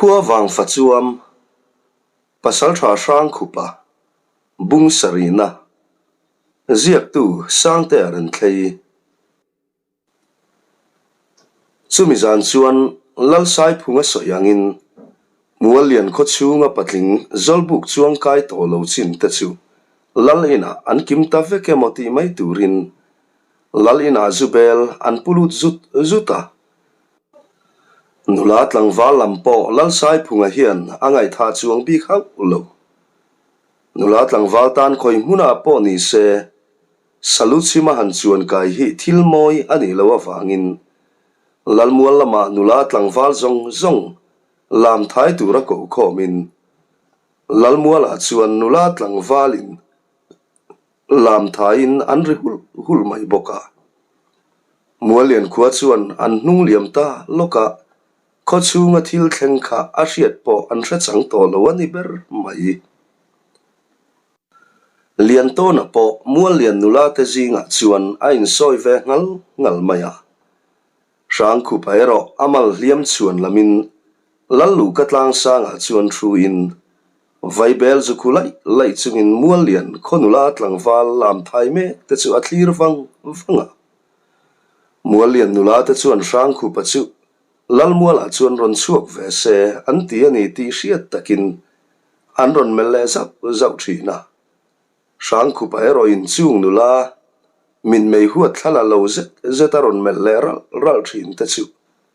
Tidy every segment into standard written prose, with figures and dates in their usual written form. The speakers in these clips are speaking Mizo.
Khua vang fa chuam Pasaltha Hrangkhupa bung sarihna ziaktu Sangtea Renthlei. Chumi zan chuan Lalsaiphunga sawi angin Muallian khaw chhunga patling Zawlbuk chuang kai tawh lo chin te chu Lal inah an kim ta vek emaw tih mai turin Lal inah Zubel an pu lut zut zut a. Nula tlangval lam pawh Lalsaiphunga hian a ngaihthah chuang bik hauh lo. Nula tlangval tan khawi hmunah pawh ni se, Saluchhima han chuan kai hi thil mawi a nih loh avangin Lalmual lamah nula tlangval zawng zawng lam thai tura koh khawmin Lalmualah chuan nula tlangvalin Lam thaiin an ri hulh hulh mai bawk a. Muallian khua chuan an hnung liam ta lawk a, khaw chhunga thil thleng kha a hriat pawh an hre chang tawh lo a ni ber mai. Liantawna pawh Muallian nula te zingah chuan a insawi ve nghal nghal mai a. Hrangkhupa erawh a mal hliam chhuan lamin Lalluka tlangsangah chuan thu in Vaibel zu khu laih laih chungin Muallian khaw nula tlangval lam thai mek te chu a thlir vang vang a. Muallian nula te chuan Hrangkhupa chu Lalmualah chuan rawn chhuak ve se an ti a ni tih hriat takin an rawn melh leh zauh zauh thin a. Hrangkhupa erawhin chung nula mitmei huat thla la lo zet zet a rawn melh leh ralh ralh thin te chu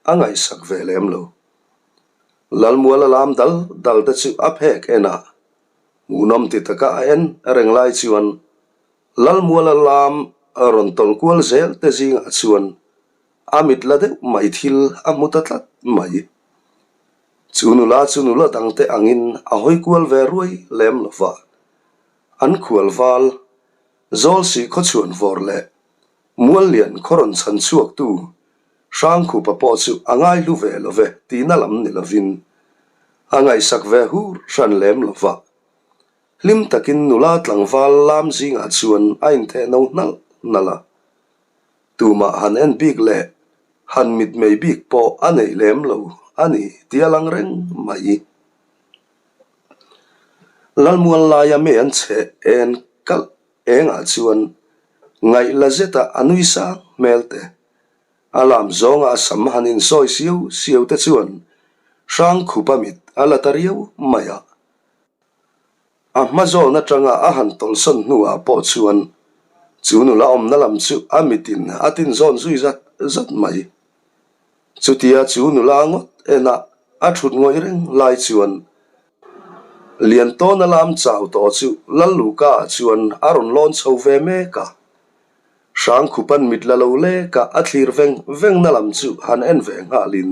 a ngaihsak ve lem lo. Lalmuala lam dal dal te chu a phek en a, hmuhnawm ti taka a en reng lai chuan Lalmuala lam rawn tawlh kual zel te zingah chuan a mit la deuh mai thil a hmu ta tlat mai. Chu nula chu nula dangte angin a hawi kual ve ruai lem lo va, an khual val Zawlsih khawchhuan vawr leh Muallian khaw rawn chhan chhuaktu Hrangkhupa pawh chu a ngaihlu ve lo ve tihna lam ni lovin a ngaihsak ve hur hran lem lo va. Hlim takin nula tlangval lam zingah chuan a intheh no hnalh hnalh a. Tumah han en bik leh han mitmei bik pawh a nei lem lo a ni tih a lang reng mai. Lalmual laia mei an chheh en kalh Engah chuan ngaih la zeta a nui sang hmel te, a lam zawnga a sam han insawi siau siau te chuan Hrangkhupa mit a la ta riau mai a. A hma zawn atanga a han tawlhsawn hnuah pawh chuan chu nula awmna lam chu a mitin a tinzawn zui zat zat mai. Chutia chu nula ngawt ena a thut ngawih reng lai chuan Liantawna lam chau tawh chu Lalluka ah chuan a rawn lawn chho ve mek a. Hrangkhupan mit la lo lek a a thlir veng veng na lam chu han en ve nghalin,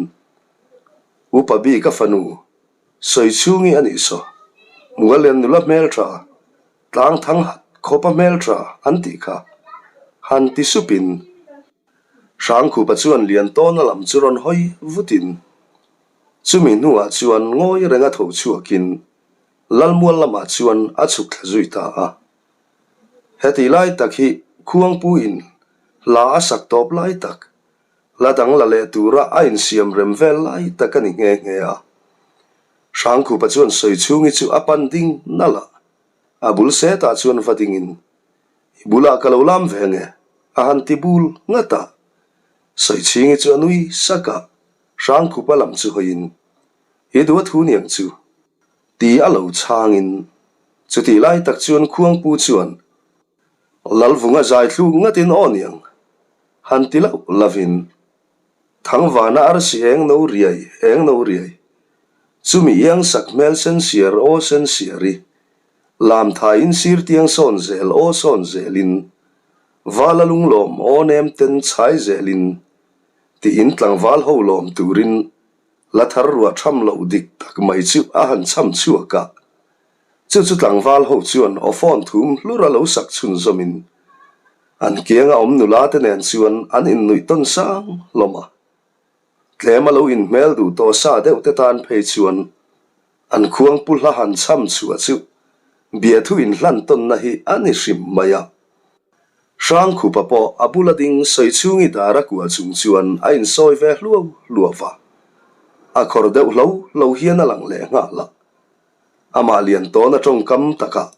Upa bik a fanu, sawi chhungi a nih saw, Muallian nula hmeltha, tlang thang hat khawpa hmeltha an tih kha, han ti supin Hrangkhupa chuan Liantawna lam chu rawn hawi vutin, Chumi hnuah chuan ngawi renga tho chhuakin Lalmual lamah chuan a chhuk thla zui ta a. Heti lai tak hi Khuangpuiin hla a sak tawp lai tak, hla dang la leh tura a insiam rem vel lai tak a ni nghe nghe a. Hrangkhupa chuan Sawichhungi chu a pan ding nalh a, a bul setah chuan va dingin, I bulah ka lo lam ve nge? a han ti bul ngat a. Sawichhingi chu a nui sak a. Hrangkhupa lam chu hawiin, I duh a thu niang chu, ti a lo chhangin, chutih lai tak chuan Khuangpu chuan Lalvunga zai thluk ngatin aw niang han ti loh lovin, Thangvana arsi eng no riai eng no riai, chumi iang sak hmel sen siar aw sen siari, lam thaiin sir tiang sawn zel aw sawn zelin, vala lunglawm aw nem ten chhai zelin, Tiin tlangval ho lawm turin la thar ruah tham loh dik tak mai chu a han cham chhuak a. Chu chu tlangval ho chuan aw phone thum hlur a lo sak chhunzawmin an kianga awm nula te nen chuan an innuih tawn sang hlawm a. Tlem a lo inhmel duh tawh sa deuh te tan phei chuan an khuang pu hla han cham chhuah chu biathu inhlan tawnna hi a ni hrim mai a. Hrangkhupa pawh a bula ding sawi chhungi dar a kuah chung chuan a insawi ve hluau hluau va. A khawr deuh hlo hlo hian a lang leh nghal a. Amah Liantawna tawngkam takah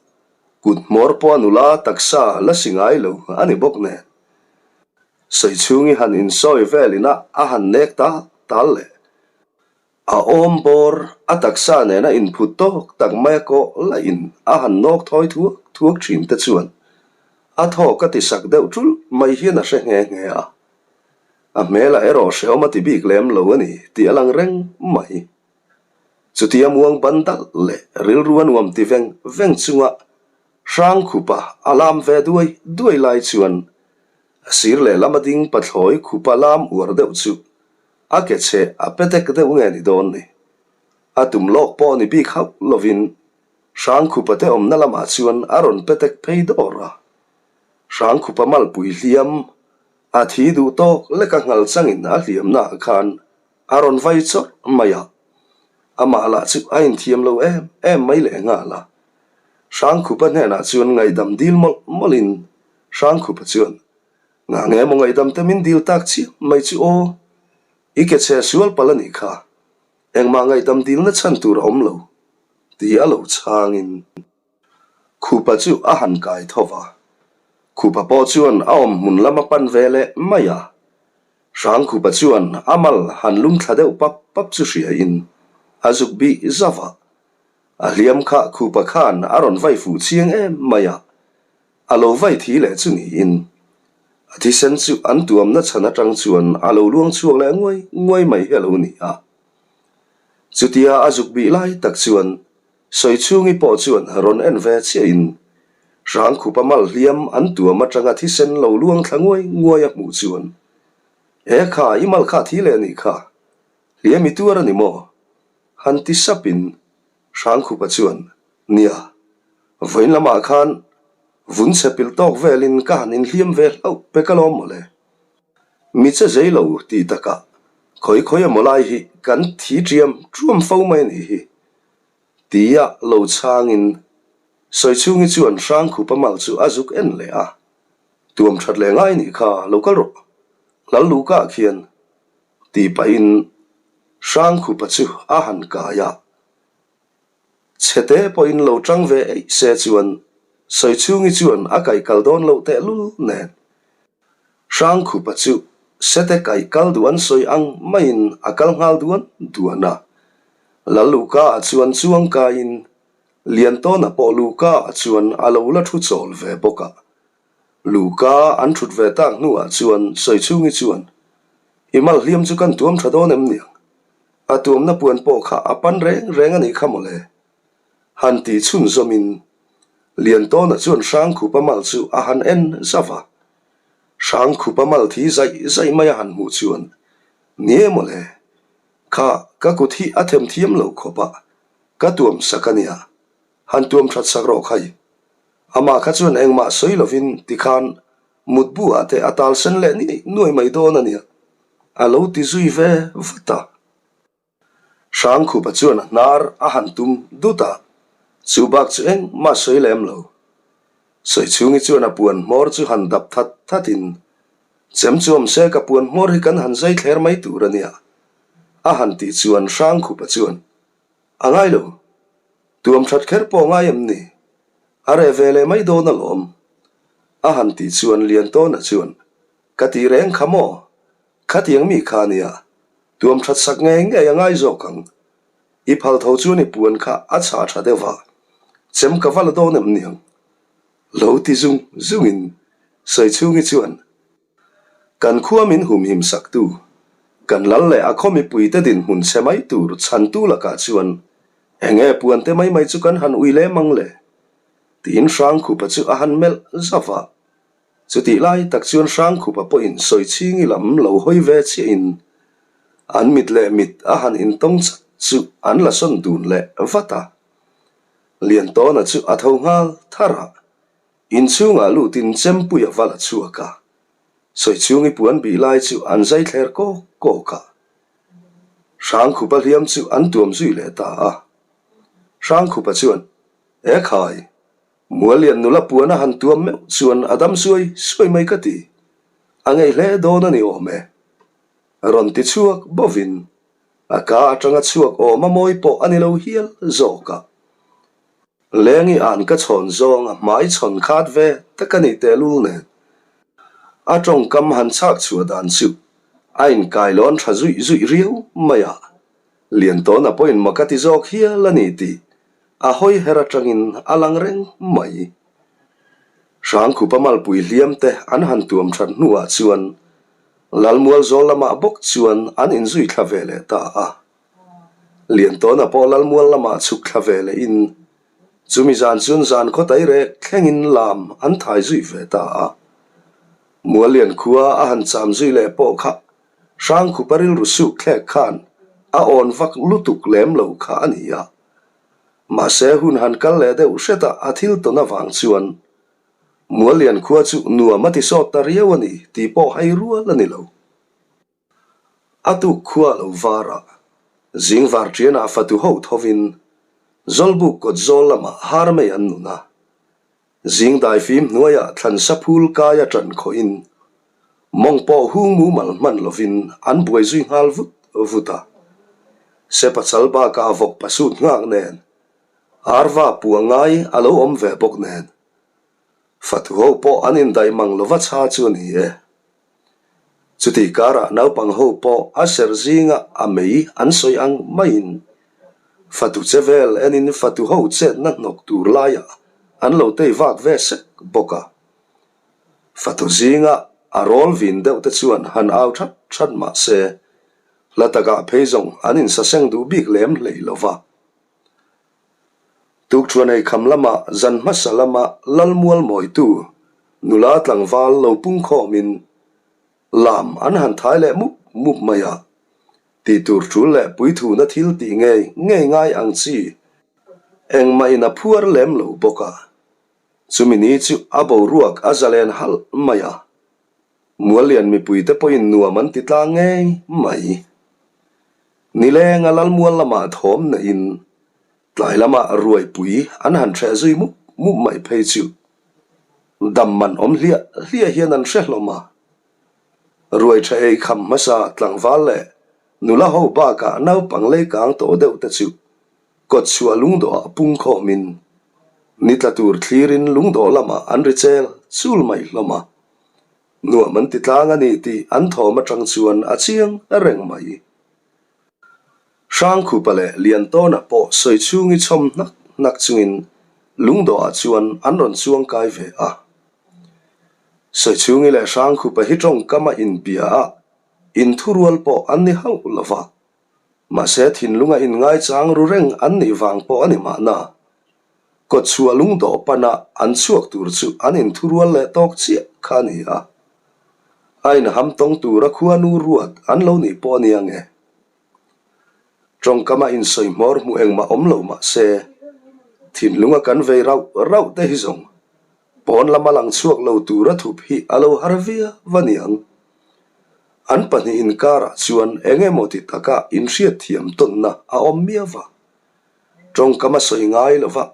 kut hmawr pawh a nula taksa la si ngai lo a ni bawk nen. Sawichhungi han insawi velin a a han nek tal tal leh. A awm bawr, a taksa nena inphut tawk tak mai a kawh lahin a han nawk thawi thuak thuak thin te chuan a thawk a ti sak deuh tul mai hian a hre nghe nghe a. A hmelah erawh hrehawm a ti bik lem lo a ni tih a lang reng mai. Chutia muang ban dalh leh rilru a nuam ti veng veng chunga Hrangkhupa a lam ve duai duai lai chuan a sir lehlam a ding pathlawi khupa lam uar deuh chu A ke chhe a pe dek deuh nge ni dawn ni? A tum lawk pawh ni bik hauh lovin Hrangkhupa te awmna lamah chuan a rawn pe tek phei dawr a. Hrangkhupa malpui hliam a thi duh tawk lek a nghal changin a hliamnaah khan a rawn vai chawrh mai a. Amah lah chu a inthiam lo em em mai leh nghal a. Hrangkhupa hnenah chuan ngaihdam dil mawlh mawlhin Hrangkhupa chuan Ngah nge maw ngaihdam te min dil tak chiah mai chu aw. I ke chhe sual palh a nih kha. Engmah ngaihdam dilna chhan tur a awm lo ti a lo chhangin. Khupa chu a han kai tho va. Khupa pawh chuan a awm hmun lam a pan ve leh mai a. Hrangkhupa chuan a mal han lum thla deuh pap pap chu hriain a zuk bih zauh a. A hliam kha Khupa khan a rawn vai fuh chiang em mai a. A lo vai thi leh chu niin, a thisen chu an tuamna chhan atang chuan a lo luang chhuak leh nguai nguai mai hi a lo ni a. Chutia a zuk bih lai tak chuan Sawichhungi pawh chuan rawn en ve chiahin Hrangkhupa mal hliam an tuam atanga thisen lo luang thla nguai nguai a hmuh chuan, He kha, i mal kha thi leh a nih kha, hliam i tuar a ni maw? Han ti sapin Hrangkhupa chuan, Nia, vawiin lamah khan vun chhe pilh tawk velin ka han inhliam ve hlauh pek alawm mawle. Mi che zei lo tih takah khawi khawi emaw lai hi kan thi ṭiam ṭuam fo mai a nih hi. Tia lo chhangin Sawichhungi chuan Hrangkhupa mal chu a zuk en leh a, Tuam ṭhat leh ngai nih kha lo kal rawh, Lal Luka khian tih pahin Hrangkhupa chu a han kai a. Chhete pawhin lo ṭang ve eih se chuan Sawichhungi chuan a kaih kal dawn loh tehlul nen. Hrangkhupa chu Sete kaih kal duh an sawi ang maiin a kal nghal duan duan a. Lalluka-ah chuan chuang kaiin Liantawna pawh Luka-ah chuan a lo la thu chawl ve bawk a. Luka an thut ve tak hnuah chuan Sawichhungi chuan, I mal hliam chu kan tuam tha dawn em niang? A tuamna puan pawh kha a pan reng reng a nih kha mawle. Han ti chhunzawmin Liantawna chuan Hrangkhupa mal chu a han en zauh a. Hrangkhupa mal thi zaih zaih mai a han hmuh chuan, Ni e mawle, kha ka kut hi a them thiam lo khawp a, ka tuam sak a nia, han tuam that sak rawh khai. Amah kha chuan engmah sawi lovin tikhan mutbu ah te a tal sen leh ni nuai mai dawn a nia, a lo ti zui ve vat a. Hrangkhupa chuan a hnar a han tum dut a, chu bak chu engmah sawi lem lo. Sawichhungi chuan a puan hmawr chu han dap that that in, Chem chu awm se ka puan hmawr hi kan han zai thler mai tur a nia, a han tih chuan Hrangkhupa chuan, A ngai lo, tuam that kher pawh ngai em ni? A reh ve leh mai dawn alawm. A han tih chuan Liantawna chuan, Ka tih reng kha maw? Khatiang mi kha nia, tuam that sak ngei ngei a ngai zawk ang. I phal tho chuan i puan kha a chhah tha deuh va, chem ka va la dawn em niang? Lo ti zung zungin Sawichhungi chuan, Kan khua min humhim saktu, kan lal leh a khaw mipuite dinhmun chhe mai tur chhantu lakah chuan eng nge puante mai mai chu kan han ui lem ang le? Tiin Hrangkhupa chu a han melh zauh a. Chutih lai tak chuan Hrangkhupa pawhin Sawichhingi lam lo hawi ve chiahin an mit leh mit a han intawng chat chu an la sawn dun leh vat a. Liantawna chu a tho nghal tharh a. Inchhungah lutin Chempuia va la chhuak a, Sawichhungi puan bih lai chu an zai thler kawk kawk a. Hrangkhupa hliam chu an tuam zui leh ta a. Hrangkhupa chuan, E khai, Muallian nula puan a han tuam meuh chuan a dam suai suai mai ka ti. A ngei hle dawn a ni awm e. Rawn ti chhuak bovin. A ka atanga chhuak awm a mawi pawh a ni lo hial zawk a. Lengi an ka chhawn zawng a hmai chhawn khat ve tak a nih tehlul nen. A tawngkam han chhak chhuah dan chu a inkailawn tha zuih zuih riau mai a. Liantawna pawhin mak a ti zawk hial a ni tih a hawi her atangin a lang reng mai. Hrangkhupa malpui hliam te an han tuam that hnuah chuan Lalmual zawl lamah bawk chuan an inzui thla ve leh ta a. Liantawna pawh Lalmual lamah chhuk thla ve lehin chumi zan chuan zan khaw tai rek thlengin lam an thai zui ve ta a. Muallian khua a han cham zui leh pawh kha Hrangkhupa rilru suk thlek khan a awn vak lutuk lem lo kha a ni a. Mahse hun han kal leh deuh hret a a thil tawn avang chuan Muallian khua chu nuam a ti sawt ta riau a ni tih pawh hai rual a ni lo. A tuk khua lo var a, zing var ṭianah fatu ho thovin Zawlbuk kawt zawl lamah har mai an nun a. Zing daifim hnuaiah thlansa phul kai a ṭan khawhin mawng pawh hung mumal hman lovin an buai zui nghal vut vut a. Sepa chal bakah vawk pasut nghak nen arva pua ngai a lo awm ve bawk nen fatu ho pawh an indaih mang lova chha chu a ni e. Chutih karah naupang ho pawh a serh zinga a mei an sawi ang maiin fatu che vel enin fatu ho chetna hnawk tur laiah an lo tei vak ve sek bawk a. Fatu zinga a rawl vin deuh te chuan han au that that mah se hla takah phei zawng an insaseng duh bik lem hlei lo va. Tukṭhuan eikham lamah zan hmasa lama Lalmual mawitu nula tlangval lo pungkhawmin lam an han thai leh mup mup mai a, tih tur ṭul leh puithuna thil tih ngei ngei ngai ang chi engmah in a phuar lem lo bawk a, chumi ni chu a boruak a zalen halh mai a. Muallian mipuite pawhin nuam an ti tlang ngei mai. Nilenga Lalmual lamah thawm neihin tlai lamah ruaipui an han hreh zui mup mup mai phei chu dam man awm hliah hliah hian an hre hlawm a. Ruai tha ei kham hmasa tlangval leh nula ho bakah naupang leikang tawh deuh te chu kawtchhuah lungdawhah pungkhawmin ni tla tur thlirin lungdawh lamah an ri chel chul mai hlawm a. Nuam an ti tlang a ni tih an thawm atang chuan a chiang reng mai. Hrangkhupa leh Liantawna pawh sawi chhungi chhawm hnak hnak chungin lungdawhah chuan an rawn chuang kai ve a. Sawi chhungi leh Hrangkhupa hi tawngkama inbia a, inthurual pawh an ni hauh lo va. Mahse thinlunga inngaichang ru reng an nih vang pawh a ni mahna. Kawtchhuah lungdawh pana an chhuak tur chu an inthurual leh tawk chiah kha a ni a. A inham tawng tura khuanu ruat an lo nih pawh a nia nge. Tawngkama insawi hmawr hmuh engmah awm lo mah se, thinlunga kan vei rauh rauh te hi zawng pawn lama lang chhuak lo tura thup hi a lo har viau a niang. An pahnih inkarah chuan eng emaw ti taka inhriatthiam tawnna a awm miau va. Tawngkam a sawi ngai lo va,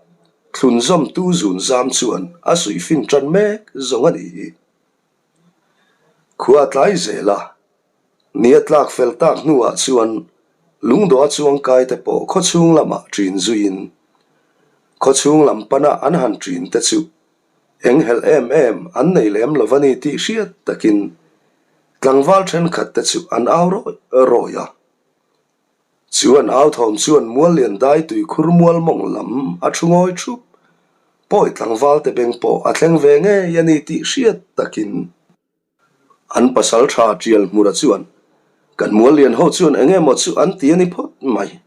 thlunzawmtu zunzam chuan a suihfin tan mek zawng a ni. Khua tlai zel a, ni a tlak fel tak hnuah chuan lungdawh a chuangkai te pawh khawchhung lamah ṭin zuiin khawchhung lam pana an han ṭin te chu enghelh em em an nei lem lo va ni tih hriat takin tlangval ṭhenkhat te chu an au rawih rawih a. Chu an au thawm chuan Muallian dai tui khur mual mawng lam a thu ngawi thup. Pawi tlangval te beng pawh a thleng ve ngei a ni tih hriat takin. An pasal tha Tial Hmura chuan, Kan Muallian ho chuan eng emaw chu an ti a ni phawt mai.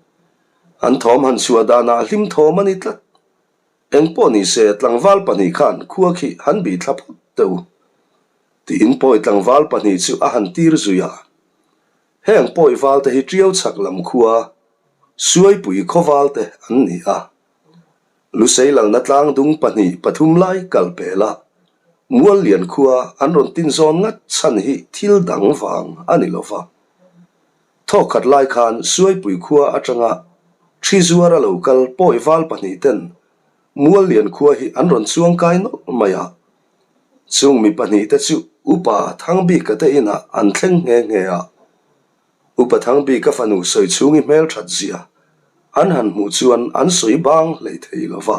An thawm han chhuah danah hlim thawm a ni tlat. Engpawh ni se tlangval pahnih khan khua khi han bih thla phawt teh u. Tiin pawi tlangval pahnih chu a han tir zui a. Heng pawi valte hi Tiau chhak lam khua Suaipui khaw valte an ni a. Lusei lalna tlang dung pahnih pathum lai kal pel a, Muallian khua an rawn tin zawn ngat chhan hi thil dang vang a ni lo va. Thawkkhat lai khan Suaipui khua atanga thi zuara lo kal pawi val pahnih ten Muallian khua hi an rawn chuang kai nawlh mai a. Chung mi pahnihte chu Upa Thangbika te inah an thleng nghe nghe a. Upa Thangbika fanu sawi chhungi hmelthat zia an han hmuh chuan an sawi bang hlei thei lo va.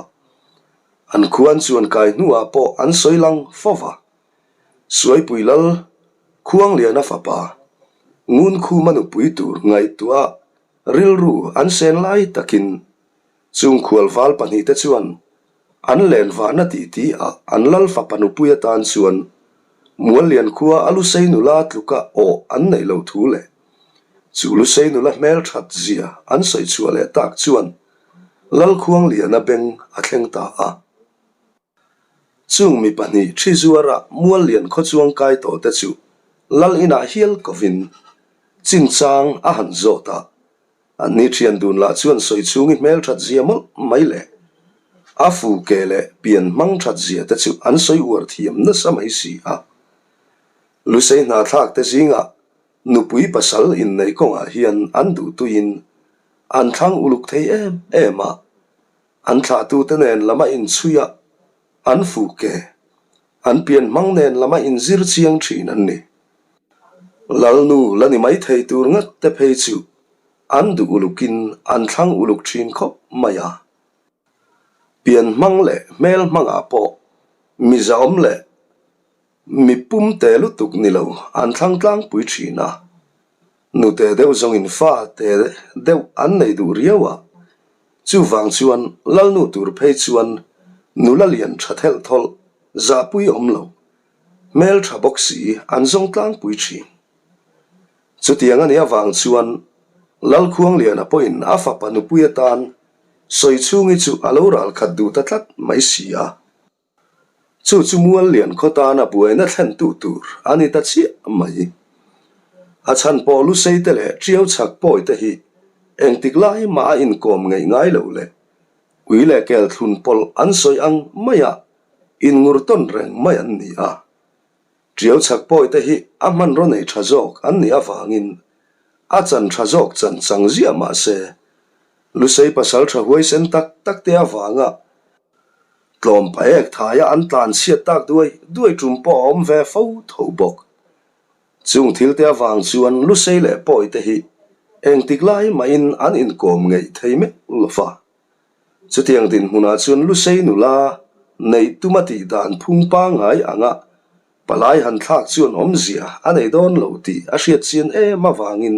An khuan chuan kai hnuah pawh an sawi lang fo va. Suaipui Lal Khuangliana fapa Ngunkhuma nupui tur ngaihtuah rilru an sen lai takin Chung khualval pahnihte chuan an len vahna tih tih ah an lal fapa nupui atan chuan Muallian khua a Lusei nula tluka awh an neih loh thu leh chu Lusei nula hmel that zia an sawi chhuah leh tak chuan Lalkhuangliana beng a thleng ta a. Chung mi pahnih thi zuara Muallian khaw chuang kai tawh te chu lal inah hial kovin chinchang a han zawt a. An ni thian dun lah chuan sawi chhungi hmel that zia mawlh mai le. A fu ke leh pian hmang that zia te chu an sawi uar thiam nasa mai si a. Lusei hna thlak te zingah nupui pasal inneih kawngah hian an duhtuiin an thlang uluk thei em em a. An thlahtute nen lam a inchhui a, an fu ke, an pian hmang nen lam a inzir chiang thin an ni. Lalnu la ni mai thei tur ngat te phei chu an duh ulukin an thlang uluk thin khawp mai a. Pian hmang leh hmel hmangah pawh mizaawm leh Mi pum te lutuk ni lo an thlang tlangpui thin a, nute deuh zawngin fa te deuh an nei duh riau a, chuvang chuan Lalnu tur phei chuan nula lian tha thelh thawlh zahpui awm lo, hmel tha bawk si an zawng tlangpui thin. Chutiang a nih avang chuan Lalkhuangliana pawhin a fapa nupui atan Sawichhungi chu a lo ralkhat duh ta tlat mai si a. Chu chu Muallian khaw tana buaina thlentu tur a ni ta chiah mai. A chhan pawh Lusei te leh Ṭiau chhak pawi te hi engtik lai mah a inkawm ngeih ngai lo le. Ui leh kel thlun pawlh an sawi ang maia inngur tawn reng mai an ni a. Ṭiau chhak pawi te hi a hmanraw nei ṭha zawk an nih avangin a chan ṭha zawk chan chang ziah mah se Lusei pasal ṭha huaisen tak tak te avanga Tlawm paek thaia an tlan chhiat tak duai duai tum pawh a awm ve fo tho bawk. Chung thil te avang chuan Lusei leh Pawi te hi engtik lai mahin an inkawm ngeih thei meuh lo va. Chutiang dinhmunah chuan Lusei nula neih tuma tih dan phung pangngai anga palai han thlak chuan awmzia a nei dawn lo tih a hriat chian em avangin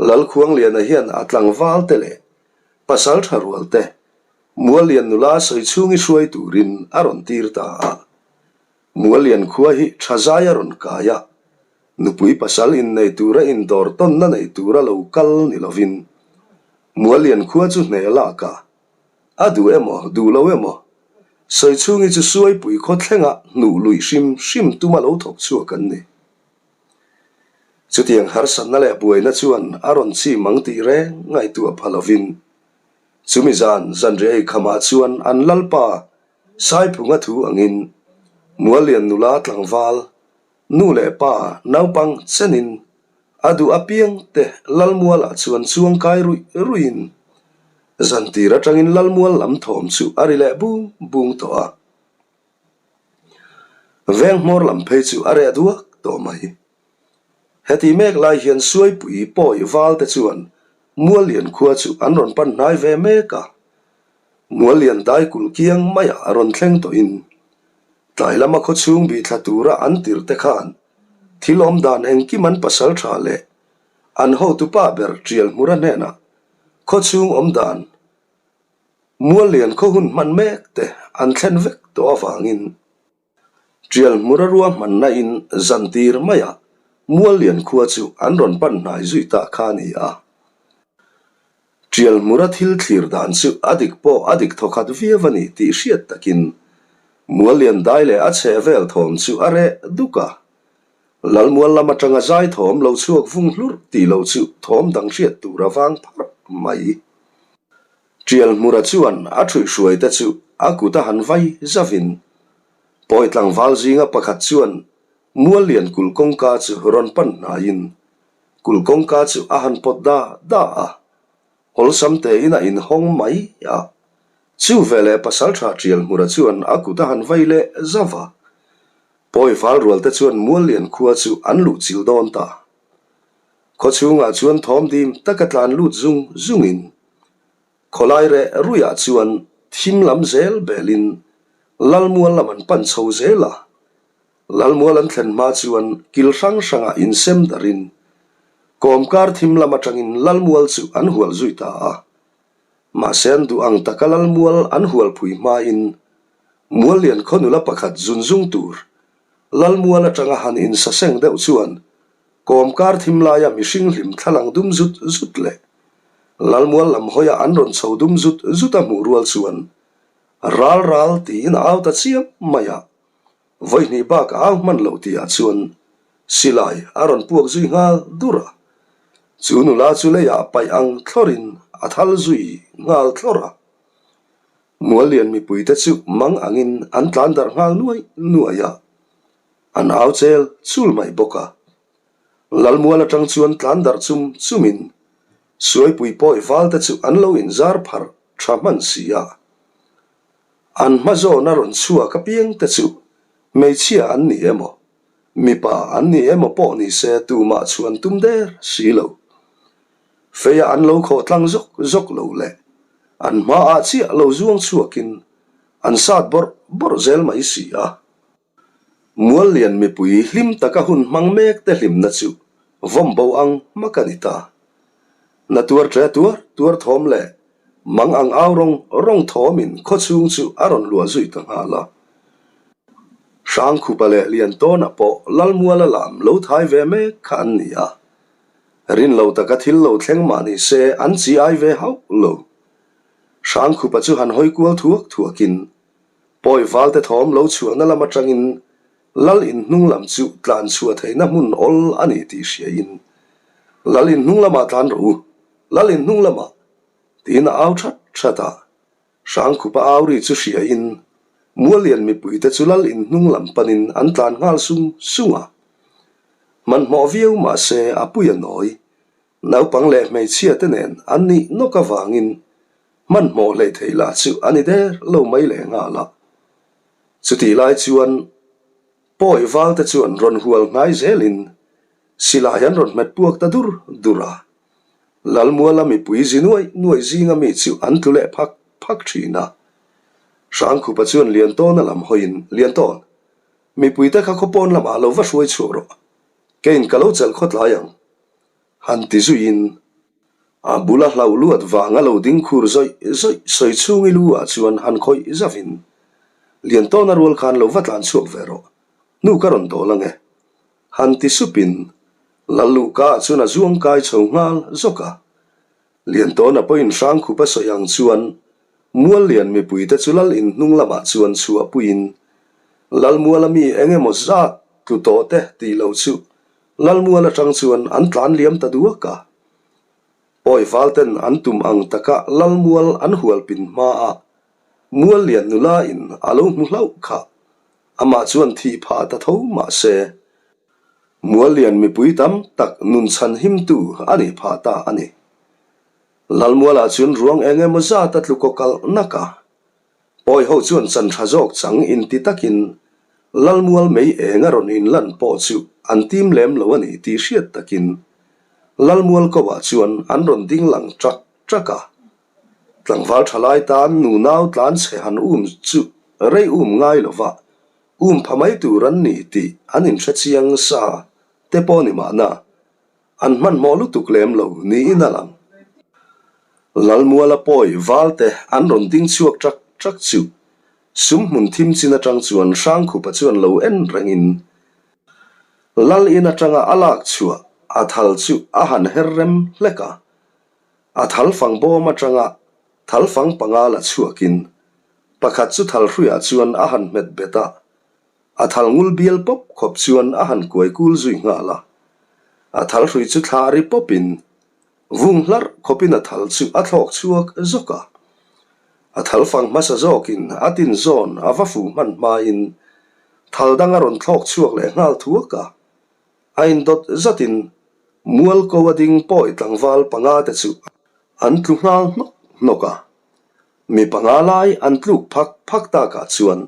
Lalkhuangliana hian a tlangval te leh pasal tha rual te Muallian nula sawi chhungi hruai turin a rawn tir ta a. Muallian khua hi tha zai a rawn kai a, nupui pasal innei tura indawr tawnna nei tura lo kal ni lovin Muallian khua chu hne lak a, a duh emaw duh lo emaw sawi chhungi chu Suaipui khaw thlenga hnuh luih hrim hrim tuma lo thawk chhuak an ni. Chutiang harsatna leh buaina chuan a rawn chim ang tih reng ngaihtuah pha lovin Chumi zan zanriah ei khamah chuan an lalpa Saiphunga thu angin Muallian nula tlangval, nu leh pa naupang chenin a duh apiang te Lalmualah chuan chuang kai ruih ruihin zantir atangin Lalmual lam thawm chu a ri leh bung bung tawh a. Veng hmawr lam phei chu a reh duak tawh mai. Heti mek lai hian Suaipui pawi val te chuan Muallian khua chu an rawn pan hnai ve mek a. Muallian dai kulh kiang maiah a rawn thleng tawhin tlai lama khaw chhung bih thla tura an tirh te khan thil awm dan engkim an pasal tha leh an hotupa ber Tialhmura hnenah khaw chhung awm dan Muallian khaw hun hman mek te an thlen vek tawh avangin Tialhmura ruahmanna in zantir maiah Muallian khua chu an rawn pan hnai zui ta kha a ni a. Tialhmura thil thlir dan chu a dik pawh a dik thawkhat viau a ni tih hriat takin Muallian dai leh a chheh vel thawm chu a reh duk a. Lalmual lam atanga zai thawm lo chhuak vung hlurh tih lo chu thawm dang hriat tur a vang pharh mai. Tialhmura chuan a ṭhuihhruaite chu a kut a han vai zavin pawi tlangval zinga pakhat chuan Muallian kulh kawngka chu rawn pan hnaiin kulh kawngka chu a han pawt da da a, awlsam tein a inhawng mai a. Chu veleh pasalṭha Tialhmura chuan a kut a han vai leh zauh a, pawi val rualte chuan Muallian khua chu an luhchilh dawn ta. Khawchhungah chuan thawm dim taka tlan lut zung zungin khawlai reh ruiah chuan thim lam zel belin Lalmual lam an pan chho zel a. Lalmual an thlen hma chuan kil hrang hrangah insem darin kawmkar thim lam atangin Lalmual chu an hual zui ta a. Mahse an duh ang taka Lalmual an hual phui hmain Muallian khaw nula pakhat zun zung tur Lalmual atanga han insaseng deuh chuan kawmkar thim laia mihring hlim thlalang dum zut zut leh Lalmual lam hawia an rawn chho dum zut zut a hmuh rual chuan ral ral tiin a au ta chiam mai a. Vawihnih bak a au hman lo tihah chuan silai a rawn puak zui nghal dur a, chu nula chu leiah paih ang thlawrin a thal zui nghal thlawr a. Muallian mipuite chu mang angin an tlan darh nghal nuai nuai a, an au chel chul mai bawk a. Lalmual atang chuan tlan darh chum chumin Suaipui pawi valte chu an lo inzar pharh tha hman si a. An hma zawn a rawn chhuak apiang te chu hmeichhia an ni emaw, mipa an ni emaw pawh ni se tumah chhuan tum der si lo. Feia an lo khawh tlang zawk zawk lo leh an hmaah chiah lo zuang chhuakin an sat bawrh bawrh zel mai si a. Muallian mipui hlim taka hun hmang mek te hlimna chu vawm bo ang hmak a ni ta. Na tuar ṭe tuar tuar thawm leh mang ang au rawng rawng thawmin khawchhung chu a rawn luah zui ta nghal a. Hrangkhupa leh Liantawna pawh Lalmuala lam lo thai ve mek kha an ni a. Rin lo taka thil lo thleng mah ni se an chi ai ve hauh lo. Hrangkhupa chu han hawi kual thuak thuakin Pawi valte thawm lo chhuahna lam atangin Lal in hnung lam chu tlan chhuah theihna hmun awl a ni tih hriain, Lal in hnung lamah tlan rawh u, Lal in hnung lamah! tiin a au that that a. Hrangkhupa au ri chu hriain Muallian mipuite chu Lal in hnung lam panin an tlan nghal sung sung a. Hmanhmawh viau mah se a pui a nawi. Naupang leh hmeichhia te nen an nih nawk avangin hmanhmawh hleih theih lah chu a ni der lo mai leh nghal a. Chutih lai chuan pawi val te chuan rawn hual hnai zelin silai an rawn hmet puak ta dur dur a. Lalmuala mipui zi nuaih nuaih zinga mi chu an tlu leh phak phak thin a. Hrangkhupa chuan Liantawna lam hawiin, Liantawn, mipuite kha khawpawn lamah lo va hruai chhuak rawh. Keiin ka lo chelh khawtlai ang. Han ti zuiin a bula hlauh luat vanga lo ding khur zawih zawih sawi chhung i lu ah chuan han khawih zavin Liantawna rual khan lo va tlan chhuak ve rawh, hnu ka rawn dawl ange. Han ti supin Lalluhka ah chuan a zuang kai chho nghal zawk a. Liantawna pawhin Hrangkhupa sawi ang chuan Muallian mipuite chu Lal in hnung lamah chuan chhuah puiin Lalmuala mi eng emaw zat tlu tawh te tih loh chu Lalmual atang chuan an tlan liam ta duak a. Pawi valten an tum ang taka Lalmual an hual pin hmaah Muallian nula in a lo hmu hlauh kha. Amah chuan thih phah ta tho mah se, Muallian mipui tam tak nun chhan himtu a nih phah ta a ni. Lalmualah chuan ruang eng emaw zat a tlu kaw kalh nak a. Pawi ho chuan chan tha zawk chang inti takin Lalmual mei eng a rawn inlan pawh chu an tim lem lo a ni tih hriat takin Lalmual ko ah chuan an rawn ding lang ṭak ṭak a. Tlangval tha lai tan nunau tlan chhe han um chu rei um ngai lo va, um pha mai tur an ni tih an inhre chiang sa te pawh ni mahna. An hmanhmawh lutuk lem lo niin a lang. Lalmuala pawi valte an rawn ding chhuak ṭak ṭak chu sum hmun thim chin aṭang chuan Hrangkhupa chuan lo en rengin Lal in aṭanga a lak chhuah a thal chu a han her rem hlek a. A thal fang bawm aṭanga thal fang panga la chhuakin pakhat chu thal hruiah chuan a han hmet bet a. A thal ngul bial pawp khawp chuan a han kuai kul zui nghal a. A thal hrui chu thla ri pawpin vung hlarh khawpin a thal chu a thlawk chhuak zawk a. A thal fang hmasa zawkin a tin zawn a va fu hman hmain thal dang a rawn thlawk chhuak leh nghal thuak a. A indawt zatin mual ko a ding pawi tlangval panga te chu an tlu nghal hnawk hnawk a. Mi panga lai an tluk phak phak takah chuan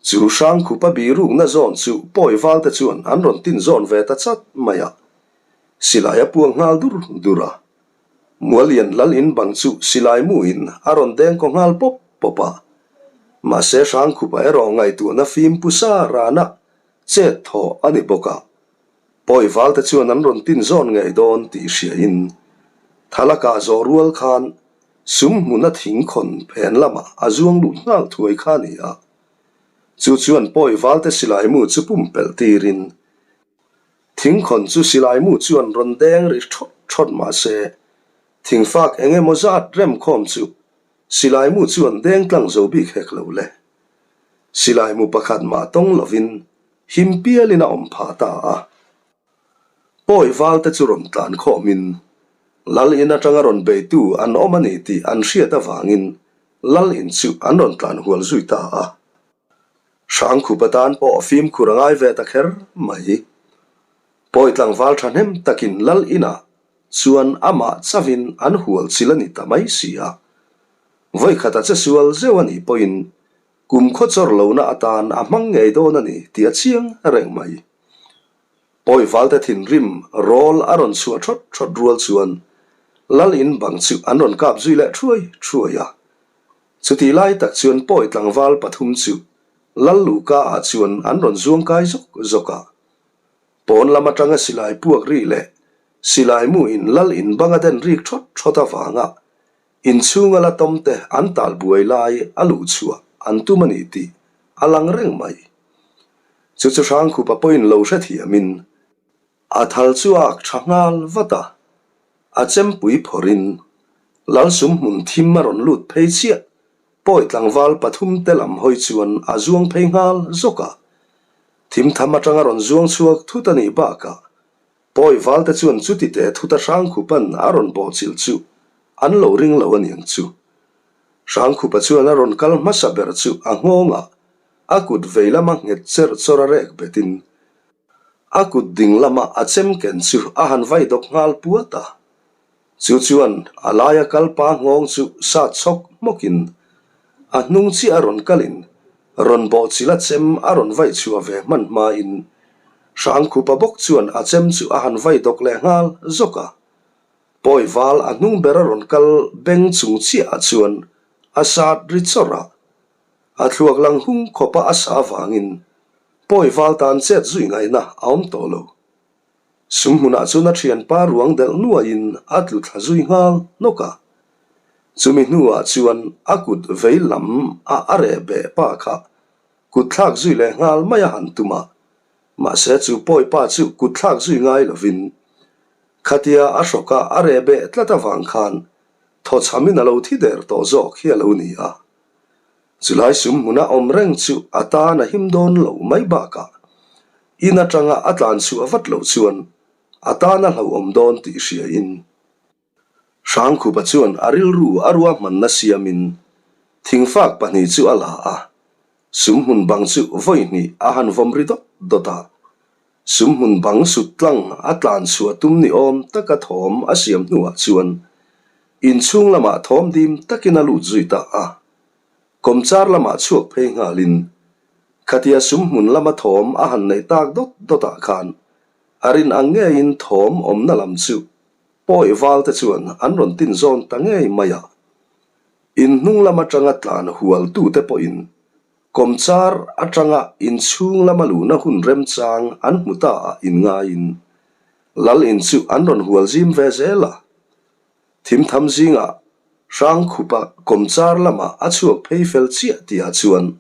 Chu Hrangkhupa birukna zawn chu pawi valte chuan an rawn tin zawn ve ta chat mai a. Silai a puak nghal dur dur a. Muallian lal in bang chu silai mu in a rawn deng kaw nghal pawp pawp a. Mahse Hrangkhupa erawh ngaihtuahna fim pu sa rana chet thaw a ni bawk a. Pawi valte chuan an rawn tin zawn ngei dawn tih hria in Thalaka zawh rual khan sum hmuna thing khawn phen lamah a zuang lut nghal thuai kha a ni a. Chu chuan pawi valte silai mu chu pumpelh tirin Thingkhawn chu silai mu chuan rawn deng ri thawt thawt mah se, thingfak eng emaw zat remkhawm chu silai mu chuan deng tlang zo bik hek lo le. Silai mu pakhat mah tawng lovin him pialin a awm phah ta a. Pawi valte chu rawn tlan khawmin Lal in atanga rawn beitu an awm a ni tih an hriat avangin Lal in chu an rawn tlan hual zui ta a. Hrangkhup atan pawh fimkhur a ngai ve ta kher mai. Pawi tlangval thahnem takin Lal inah chuan amah chavin an hual chil a ni ta mai si a. Vawikhat a che sual zeuh a nih pawhin kum khaw chawr lohna atan a hmang ngei dawn a ni tih a chiang reng mai. Pawi valte thinrim rawl a rawn chhuah thawt thawt rual chuan Lal in bang chu an rawn kap zui leh thuai thuai a. Chutih lai tak chuan pawi tlangval pathum chu Lal Luhka ah chuan an rawn zuang kai zawk zawk a. Pawn lam atanga silai puak ri leh silai mu in Lal in bang a den rik thawt thawt avanga inchhunga la tawm te an tal buai lai a luh chhuah an tum a ni tih a lang reng mai. Chu chu Hrangkhupa pawhin lo hrethiamin A thal chu a ak tha nghal vat a, a chempui phawrhin Lalsum hmun thim a rawn lut phei chiah. Pawi tlangval pathum te lam hawi chuan a zuang phei nghal zawk a. Thim tham atanga rawn zuang chhuak thut a nih bakah Pawi val te chuan chuti teh thut a Hrangkhupa'n a rawn bawhchilh chu an lo ring lo a niang chu. Hrangkhupa chuan a rawn kal hmasa ber chu a nghawngah a kut vei lama nghet cherh chawr a rek betin A kut ding lama a chem ken chu a han vai dawk nghal puat a. Chu chuan a laia kal pa nghawng chu sat chhawk hmawkin a hnung chiah a rawn kalin rawn bawhchilh a chem a rawn vaih chhuah ve hman hmain Hrangkhupa bawk chuan a chem chu a han vai dawk leh nghal zawk a. Pawi val a hnung ber a rawn kal beng chung chiahah chuan a sat ri chawrh a. A thluak lang hung khawpa a sa avangin Pawi val tan chet zui ngaihna a awm tawh lo. Sum hmunah chuan a thianpa ruang delh nuaiin a tlu thla zui nghal hnawk a. Chumi hnuah chuan a kut vei lam a a reh beh pa kha kut thlak zui leh nghal mai a han tum a, mahse chu pawi pa chu kut thlak zui ngai lovin khatia a hrawka a reh beh tlat avang khan thawchhamin a lo thi der tawh zawk hi a lo ni a. Chulai sum hmuna awm reng chu a tan a him dawn loh mai bakah in atanga a tlan chhuah vat loh chuan a tan a hlauhawm dawn tih hriain Hrangkhupa chuan a rilru a ruahmanna siamin thingfak pahnih chu a la a, sum hmun bang chu vawi hnih a han vawm ri dawt dawt a. Sum hmun bang sut tlang a tlan chhuah tum ni awm taka thawm a siam hnuah chuan inchhung lamah thawm dim takin a lut zui ta a. Kawmchar lamah chhuak phei nghalin khatia sum hmun lama thawm a han neih tak dawt dawtah khan a rin ang ngeiin thawm awmna lam chu pawi val te chuan an rawn tin zawn ta ngei mai a. In hnung lam atanga tlan hual tute pawhin Kawmchar atanga inchhung lama luhna hun remchang an hmu ta a inngaiin Lal in chu an rawn hual zim ve zel a. Thimtham zingah Hrangkhupa kawmchar lamah a chhuak phei fel chiah tihah chuan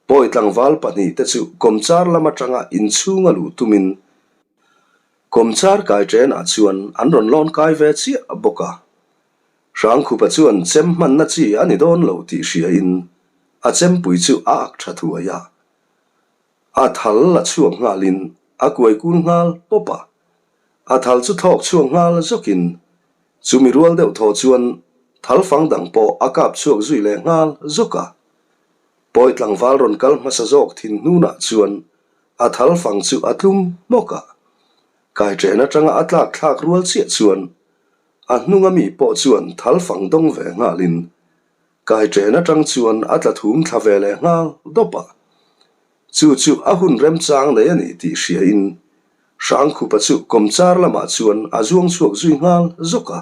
Pawi tlangval pahnihte chu kawmchar lam atanga inchhunga luh tumin kawmchar kai ṭenah chuan an rawn lawn kai ve chiah bawk a. Hrangkhupa chuan chem hmanna chi a ni dawn lo tih hriain a chempui chu a ak tha thuai a. A thal la chhuak nghalin a kuai kul nghal pawp a. A thal chu thlawk chhuak nghal zawkin chumi rual deuh thaw chuan thal fang dang pawh a kap chhuak zui leh nghal zawk a. Pawi tlangval rawn kal hmasa zawk thin hnunah chuan a thal fang chu a tlum hmawk a. Kaiṭen atanga a tlak thlak rual chiah chuan A hnunga mi pawh chuan thal fang dawng ve nghalin kaiṭen aṭang chuan a tla thum thla ve leh nghal dawp a. Chu chu a hun remchang nei a ni tih hriain. Hrangkhupa chu kawmchar lamah chuan a zuang chhuak zui nghal zawk a.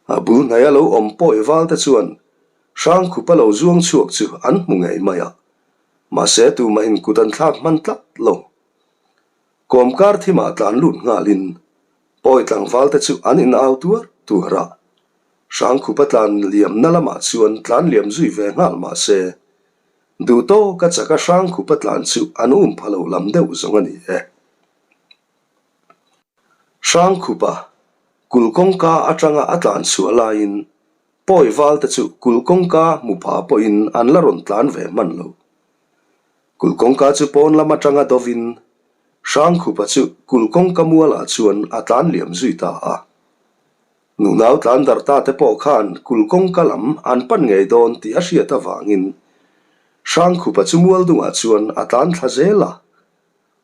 A bul hnaia lo awm pawi val te chuan Hrangkhupa lo zuang chhuak chu an hmu ngei mai a, mahse tumahin kut an thlak hman tlat lo. Kawmkar thimah tlan lut nghalin pawi tlangval te chu an in au tuar tuar a, Hrangkhupa tlan liamna lamah chuan tlan liam zui ve nghal mahse Duh tawk a chak a hrang khup a tlan chu an um pha lo lam deuh zawng a ni e. Hrang khupa kul kawngka atanga a tlan chhuah laiin pawi val te chu kul kawngka hmu pha pawhin an la rawn tlan ve hman lo. Kul kawngka chu pawn lam atanga dovin hrang khupa chu kul kawngka mualah chuan a tlan liam zui ta a. Nunau tlan darh ta te pawh khan kul kawngka lam an pan ngei dawn tih a hriat avangin Hrangkhupa chu Mualdungah chuan a tlan thla zel a.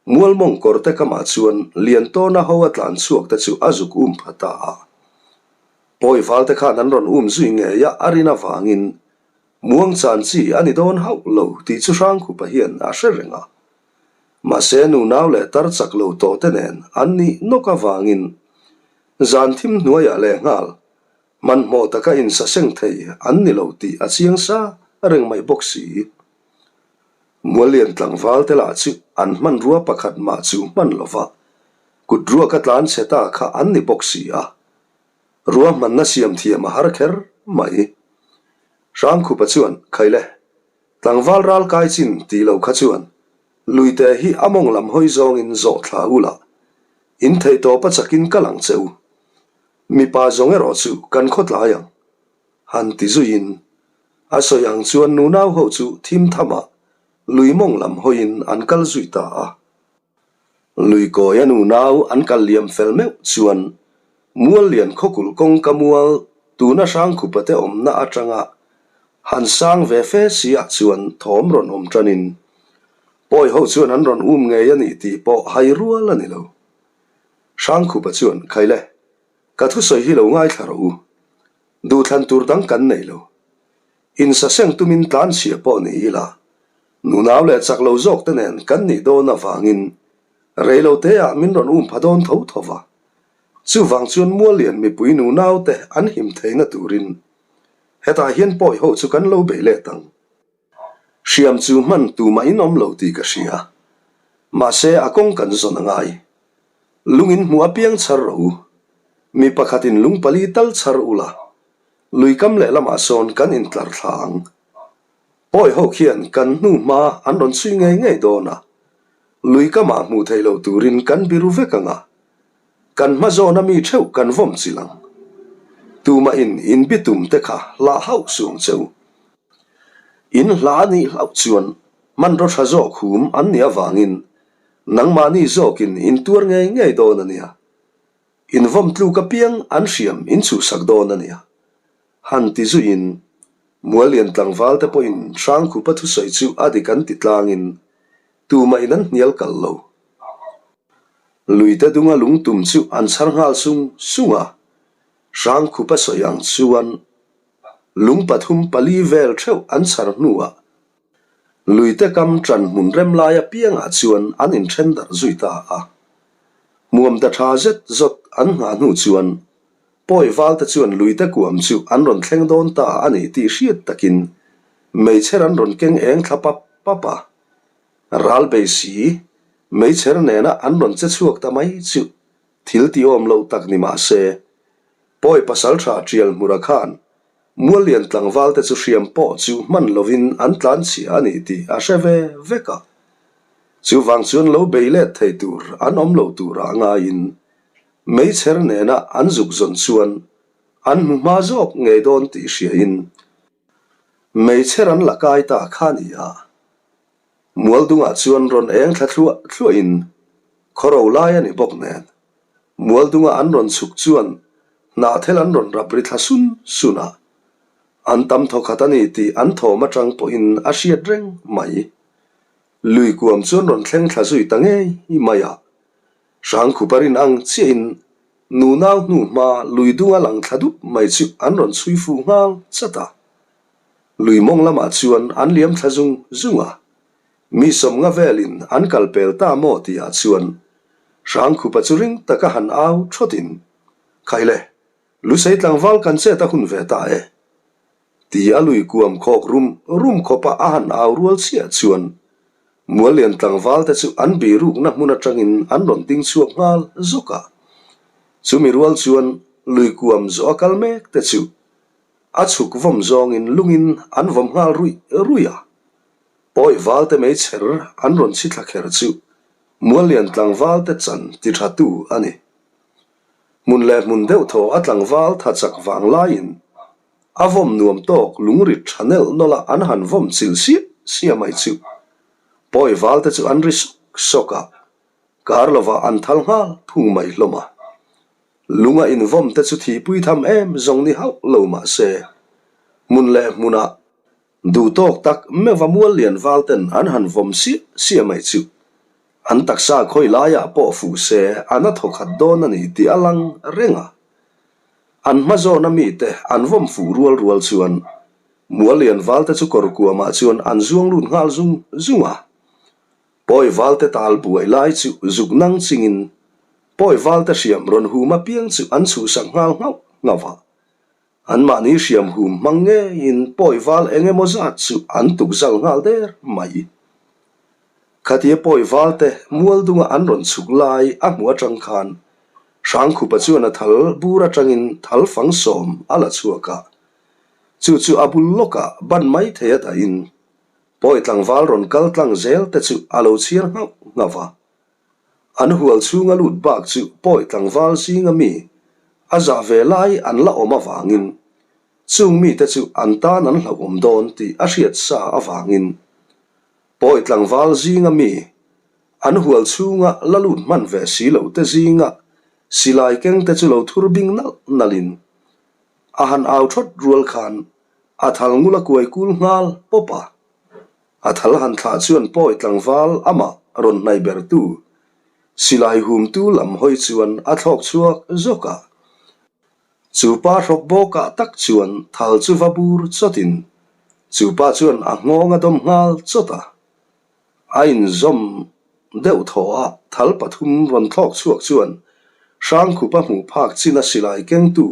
Mualmawng kawr te kamah chuan Liantawna ho a tlan chhuak te chu a zuk um pha ta a. Pawi val te khan an rawn um zui ngei a a rin avangin muang chan chi a ni dawn hauh lo tih chu Hrangkhupa hian a hre reng a. Mahse nunau leh tar chak lo tawh te nen an nih nawk avangin Zan thim hnuaiah leh nghal, hmanhmawh taka insaseng thei an ni lo tih a chiang sa reng mai bawk si. Muallian tlangval te lah chu an hmanrua pakhat mah chu hman lova, kut ruaka tlan chhe ta kha an ni bawk si a. Ruahmanna siam thiam a har kher mai. Hrangkhupa chuan, Khaile, tlangval ral kai chin tih lo kha chuan Luite hi a mawng lam hawi zawngin zawh thla u lah. In theih tawp a chakin kal ang che u. Mipa zawng erawh chu kan khawtlai ang. Han ti zuiin, a sawi ang chuan nunau ho chu thim thamah lui mawng lam hawiin an kal zui ta a. Lui kawia nunau an kal liam fel meuh chuan Muallian khawkulh kawngka mual tuna Hrangkhupate awmna atanga Han sang ve fe si ah chuan thawm rawn awm tanin pawi ho chuan an rawn um ngei a nih tih pawh hai rual a ni lo. Hrangkhupa chuan, Khaile, ka thusawi hi lo ngaithla rawh u. Duhthlan tur dang kan nei lo. Insaseng tumin tlan chhia pawh ni ila, nunau leh chak lo zawk te nen kan nih dawn avangin rei lo te ah min rawn um pha dawn tho tho va. Chuvang chuan Muallian mipui nunau te an him theihna turin Hetah hian pawi ho chu kan lo bei let ang. Hriam chu hman tumah in awm lo tih ka hria. Mahse a kawng kan zawn a ngai. Lung in hmuh apiang chhar rawh u. Mi pakhatin lung pali tal chhar ula, lui kam lehlamah sawn kan intlar thla ang. Pawi ho khian kan hnu hma an rawn chhui ngei ngei dawn a, lui kamah hmuh theih loh turin kan biru vek ang a. Kan hma zawna mi theuh kan vawm chilh ang. Tumahin in bitum te kha hlah hauh suang che u. In hla a nih hlauh chuan hmanraw tha zawk hum an nih avangin nangmahni zawkin in tuar ngei ngei dawn a nia. In vawm tluk apiang an hriam in chhuhsak dawn a nia. Han ti zuiin Muallian tlangval te pawhin Hrangkhupa thusawi chu a dik an ti tlangin tumahin an hnial kal lo. Luite dunga lungtum chu an chhar nghal sung sung a, Hrangkhupa sawi ang chuan lung pathum pali vel theuh an chhar hnuah luite kam ṭan hmun rem lai apiangah chuan an inṭhen darh zui ta a. Hmuam ta ṭha zet zawt an nghah hnu chuan pawi valte chuan luite kuam chu an rawn thleng dawn ta a ni tih hriat takin meichher an rawn keng eng thla pap pap a. Ral bei si, meichher nena an rawn che chhuak ta mai chu thil ti awm lo tak ni mah se, pawi pasal tha Tial Hmura khan Muallian tlangval te chu hriam pawh chu hman lovin an tlan chhia a ni tih a hre ve vek a. Chuvang chuan lo bei let thei tur an awm lo turah ngaiin meichher nena an zuk zawn chuan an hmu hma zawk ngei dawn tih hriain meichher an la kai ta kha ni a. Mualdungah chuan rawn eng thla thluah thluahin khawro lai a ni bawk nen, Mualdunga an rawn chhuk chuan hnahthel an rawn rap ri thla sun sun a, an tam thawkhat a ni tih an thawm atang pawhin a hriat reng mai. Lui kuam chuan rawn thleng thla zui ta ngei mai a, Hrangkhupa rin ang chiahin nunau hnu hma lui dunga lang thla dup mai chu an rawn chhui fuh nghal chat a. Lui mawng lamah chuan an liam thla zung zung a, mi sawmnga velin an kal pel ta maw tihah chuan. Hrangkhupa chu ring taka han au thawtin, Khai le, Lusei tlangval kan chet a hun ve ta e. Ti a lui kuam khawk rum rum khawpa a han au rual chiah chuan Muallian tlangval te chu an birukna hmun atangin an rawn ding chhuak nghal zawk a. Chumi rual chuan lui kuam zawh a kal mek te chu a chhuk vawm zawngin lungin an vawm nghal ruih ruih a. Pawi valte meichher an rawn chhi thla kher chu Muallian tlangval te chan ti tha tu a ni. Hmun leh hmun deuh thaw a tlangval tha chak vang laiin a vawm nuam tawk lungrit tha nelh nawlh a an han vawm chilh siah siah mai chu pawi val te chu an ri sawk sawk a, kar lovah an thal nghal phung mai hlawm a. Lunga invawm te chu thihpui tham em zawng ni hauh lo mah se hmun leh hmunah Duh tawk tak meuha mual lian val ten an han vawm siah siah mai chu an taksa khawi laiah pawh fuh se an a thaw khat dawn a ni tih a lang reng a. An hma zawna mite an vawm fuh rual rual chuan mual lian val te chu kawr kuamah chuan an zuang lut nghal zung zung a. Pawi val te tal buai lai chu zuk nang chingin pawi val te hriam rawn hum apiang chu an chhuhsak nghal nghauh nghauh a. Anmahni hriam hum hmang ngeiin pawi val eng emaw zat chu an tuk zal nghal der mai. Khatia pawi val te mual dunga an rawn chhuk lai a hmuh atang khan Hrangkhupa chuan a thal bur atangin thal fang sawm a la chhuak a, chu chu a bul lawkah ban mai thei a dahin pawi tlangval rawn kal tlang zel te chu a lo chhiar nghauh nghauh a. An hual chhunga lut bak chu pawi tlangval zinga mi a zah ve lai an la awm avangin chung mite chu an tan an hlauhawm dawn tih a hriat sa avangin pawi tlangval zinga mi an hual chhunga la lut hman ve si lo te zinga silai keng te chu lo thur bing nalh nalhin a han au thawt rual khan a thal ngul a kuai kul nghal pawp a. A thal han thlah chuan pawi tlangval amah rawn hnaih bertu silai humtu lam hawi chuan a thlawk chhuak zawk a. Chu pa hrawk bawkah tak chuan thal chu va bur chawtin chu pa chuan a nghawng a dawm nghal chawt a. A inzawm deuh thaw a, thal pathum rawn thlawk chhuak chuan Hrangkhupa hmuh phak china silai kengtu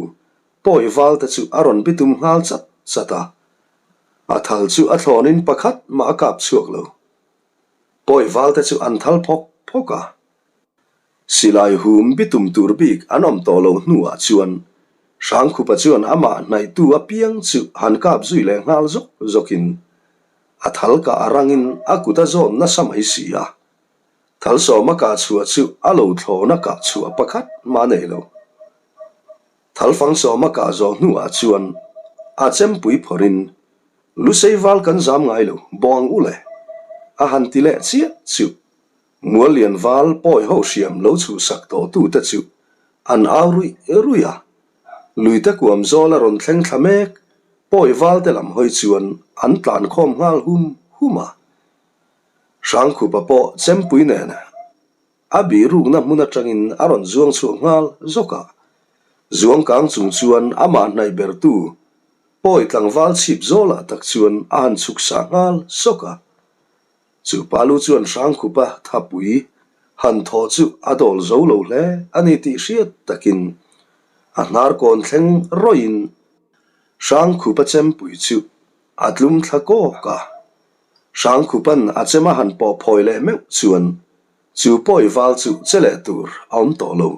Pawi val te chu a rawn bitum nghal chat chat a, a thal chu a thlawnin pakhat mah a kap chhuak lo. Pawi val te chu an thal phawk phawk a, silai hum bitum tur bik an awm tawh loh hnuah chuan Hrangkhupa chuan amah hnaihtu apiang chu han kap zui leh nghal zawk zawkin a thal kah a rangin a kut a zawn nasa mai si a, thal sawma kah chhuah chu a lo thlawna kah chhuah pakhat mah a nei lo. Thalfang sawma kah zawh hnuah chuan a chempui phawrhin, Lusei val kan zam ngai lo, bawng u le, a han ti leh chiah chu. Muallian val pawi ho hriam lo chhuhsak tawhtute chu an au ruih ruih a. Luite kuam zawl a rawn thleng thla mek, pawi valte lam hawi chuan an tlan khawm nghal hum hum a. Hrangkhupa pawh chempui nen A bihrukna hmun atangin a rawn zuang chhuak nghal zawk a, zuang kang chung chuan amah hnaih bertu pawi tlangval chhip zawlah tak chuan a han chhuk sah nghal sawk a. Chu palu chuan Hrangkhupa thapui han thawh chu a dawl zo lo hle a ni tih hriat takin a hnar kawn thleng rawih-in Hrangkhupa chempui chu a tlum thla kawk a. Hrangkhupan a chem a han pawh phawi leh meuh chuan chu pawi val chu che leh tur a awm tawh lo.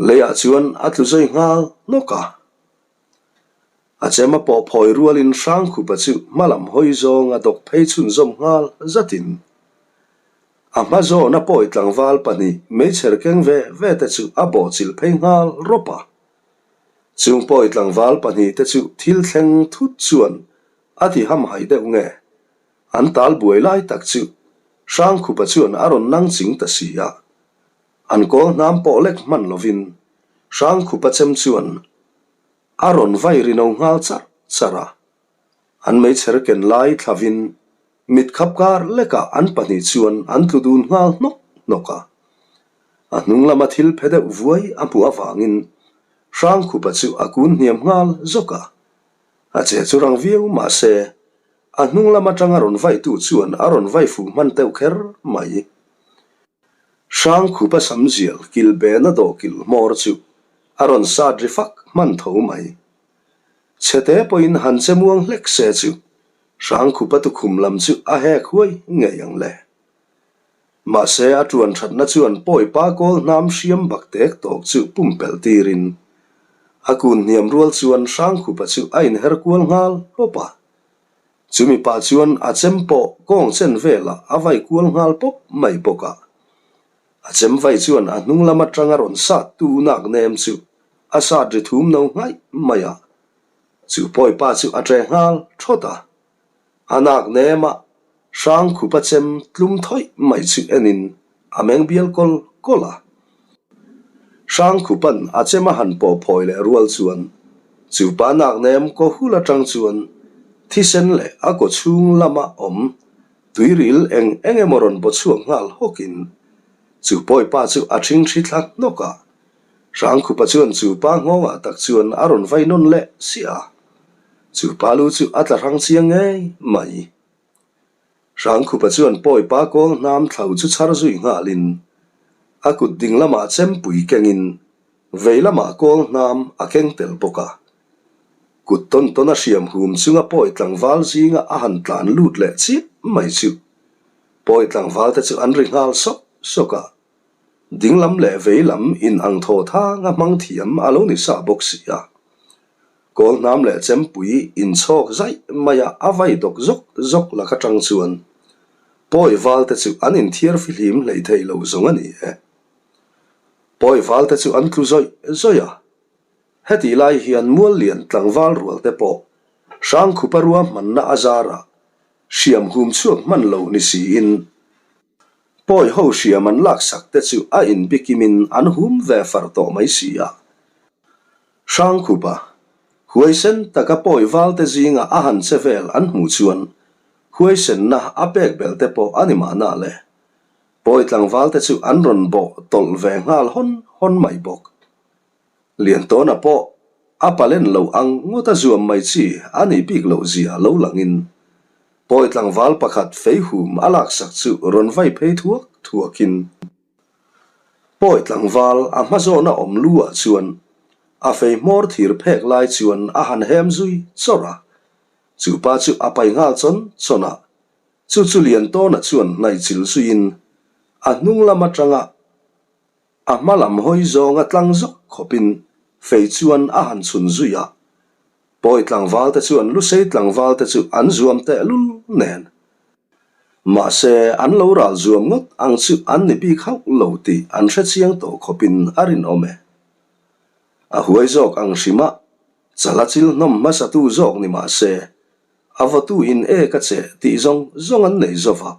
Leiah chuan a tlu zui nghal hnawk a. A chem a pawh phawi rualin Hrangkhupa chu hma lam hawi zawng a dawk phei chhunzawm nghal zatin a hma zawna pawi tlangval pahnih meichher keng ve ve te chu a bawhchilh phei nghal rawp a. Chung pawi tlangval pahnih te chu thil thleng thut chuan A ti hamhaih deuh nge? An tal buai lai tak chu Hrangkhupa chuan a rawn nang ching ta si a. An kawl hnam pawh lek hman lovin Hrangkhupa chem chuan a rawn vai ri no nghal charh charh a. An meichher ken lai thlavin mit khap kar lekah an pahnih chuan an tlu dun nghal hnawk hnawk a. A hnung lama thil phe deuh vuai a hmuh avangin Hrangkhupa chu a kun hniam nghal zawk a. A che chu rang viau mah se, a hnung lam atanga rawn vaihtu chuan a rawn vai fuh hman teuh kher mai. Hrangkhupa samzial kilbena dawhkilh hmawr chu a rawn sat ri fak hman tho mai. Chhete pawhin han che muang hlek se chu Hrangkhupa tukhum lam chu a hek huai ngei ang le. Mahse a tuan thatna chuan pawipa kawl hnam hriam bak tek tawk chu pumpelh tirin a kun hniam rual chuan Hrangkhupa chu a inher kual nghal pawp a. Chumi pah chuan a chem pawh kawng chen velah a vai kual nghal pawp mai bawk a. A chem vai chuan a hnung lam atanga rawn sat tu nak nem chu a sat ri thum no nghaih mai a. Chu pawipa chu a ṭe nghal thawt a. A nak nem a Hrangkhupa chem tlum thawih mai chu enin a meng bial kawl kawl a. Hrangkhupa'n a chem a han pawh phawi leh rual chuan chu pa nak nem kaw hul atang chuan thisen leh a kaw chhung lama awm tuiril eng eng emaw rawn baw chhuak nghal hawkin chu pawipa chu a ṭhingṭhi thla hnawk a. Hrangkhupa chuan chu pa nghawngah tak chuan a rawn vai nawn leh siah a. Chu pa lu chu a tla hrang chiang ngei mai. Hrangkhupa chuan pawipa kawl hnam thlo chu chhar zui nghalin a kut ding lamah chempui kengin vei lamah kawl hnam a keng tel bawk a. Kut tawn tawn a hriam hum chunga pawi tlangval zinga a han tlan lut leh chiah mai chu pawi tlangval te chu an ri nghal sawk sawk a. Ding lam leh vei lam in ang thaw thang a hmang thiam a lo ni sa bawk si a. Kawl hnam leh chempui inchhawk zaih mai a a vai dawk zawk zawk lak atang chuan pawi val te chu an inthiar fihlim hlei thei lo zawng a ni e. Pawi val te chu an tlu zawih zawih a. Hetih lai hian mual lian tlangval rual te pawh Hrangkhupa ruahmanna a zarah hriam hum chhuak hman lo ni siin Pawi ho hriam an laksak te chu a inbikimin an hum ve far tawh mai si a. Hrangkhupa, huaisen taka pawi valte zinga a han che vel an hmuh chuan huaisenna a pek belh te pawh a ni mahna le. Pawi tlangvalte chu an rawn bawh tawlh ve nghal hawn hawn mai bawk. Liantawna pawh a palen lo ang ngawt a zuam mai chi a nih bik loh zia lo langin pawi tlangval pakhat feihum a laksak chu rawn vai phei thuak thuakin pawi tlangval a hma zawna awm lu ah chuan a fei hmawr thir phek lai chuan a han hem zui chawrh a, chu pa chu a pai nghal chawn chawn a, chu chu Liantawna chuan hnaihchilh zuiin a hnung lam atanga A hma lam hawi zawnga tlang zawk khawpin fei chuan a han chhun zui a, pawi tlangvalte chuan lusei tlangvalte chu an zuam tehlul nen. Mahse, an lo ral zuam ngawt ang chu an ni bik hauh lo tih an hre chiang tawh khawpin a rinawm e. A huai zawk ang hrima chala chil hnawm hmasatu zawk ni mah se, a vawtu in e ka che tih zawng zawng an nei zo va,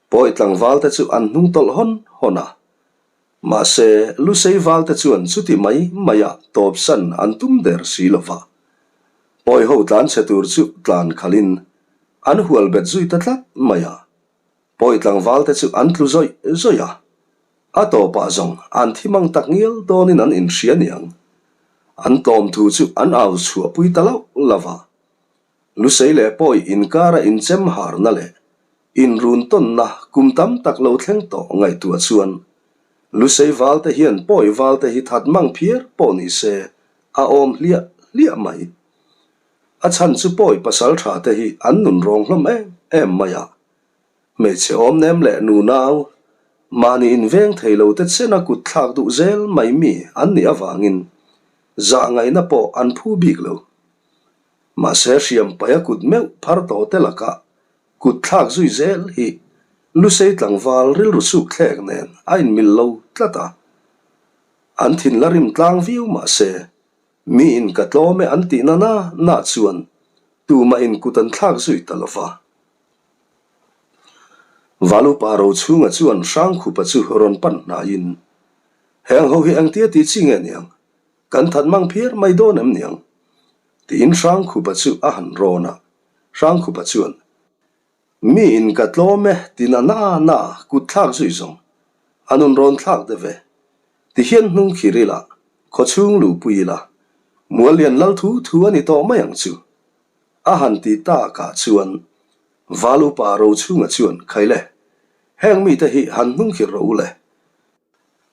Pawi tlangvalte chu an hnung tawlh hawn hawn a. Mahse, Lusei valte chuan chuti mai maiah tawpsan an tum der si lo va. Pawi ho tlan chhe tur chu tlan khalhin an hual bet zui ta tlat mai a. Pawi tlangvalte chu an tlu zawih zawih a. A tawpah zawng an thi mang tak ngial dawnin an inhria niang. An tlawm thu chu an au chhuahpui ta lauh lo va. Lusei leh pawi inkara inchem harna leh inrun tawnna kum tam tak lo thleng tawh ngaihtuah chuan Lusei valte hian pawi valte hi that mang phiar pawh ni se a awm hliah hliah mai. A chhan chu pawi pasal tha te hi an nun rawng hlawm em em mai a. Hmeichhe awm nem leh nunau mahni inveng thei lo te chena kut thlak duh zel mai mi an nih avangin zah ngaihna pawh an phu bik lo. Mahse hriam paih a kut meuh phar tawh te lakah kut thlak zui zel hi Lusei tlangval rilru suk thlek nen a inmil lo tlat a. An thin la rim tlang viau mahse miin ka tlawm e an tihna na na chuan tumah in kut an thlak zui ta lo va. Valupa Rochhunga chuan Hrangkhupa chu rawn pan hnaiin, Heng ho hi engtia tih chi nge niang? Kan that mang phiar mai dawn em niang? Tiin Hrangkhupa chu a han rawn a. Hrangkhupa chuan, Mi in ka tlawm e ti na na na kut thlak zui zawng a nun rawn thlak deuh e. Ti hian hnung khir ila, khaw chhung luhpui ila, Muallian lal thu thu a ni tawh mai ang chu. A han ti takah chuan Val upa Rochhunga chuan, Khaile, heng mite hi han hnung khir rawh u le.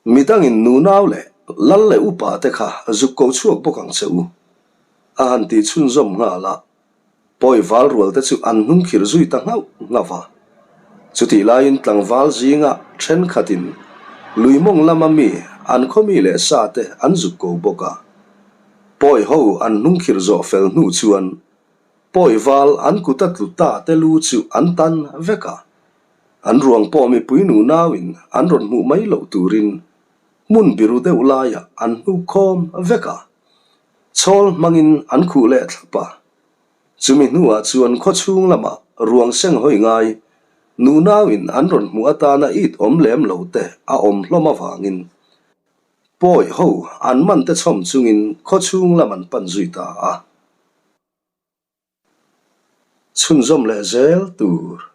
Midangin nunau leh lal leh upa te kha zuk ko chhuak bawk ang che u, a han tih chhunzawm nghal a. Pawi val rual te chu an hnung khirh zui ta nghauh nghauh a. Chutih laiin tlangval zinga thenkhatin lui mawng lama mi an khaw mi leh sa te an zuk ko bawk a. Pawi ho an hnung khirh zawh fel hnu chuan pawi val an kuta tlu ta te lu chu an tan vek a. An ruang pawh mipui nunauin an rawn hmuh mai loh turin hmun biru deuh laiah an hnuk khawm vek a. Chhawl hmangin an khuh leh thlap a. Chumi hnuah chuan khaw chhung lamah ruang seng hawi ngai nunauin an rawn hmuh atana it awm lem lo te a awm hlawm avangin pawi ho an man te chhawm chungin khaw chhung lam an pan zui ta a. Chhunzawm leh zel tur.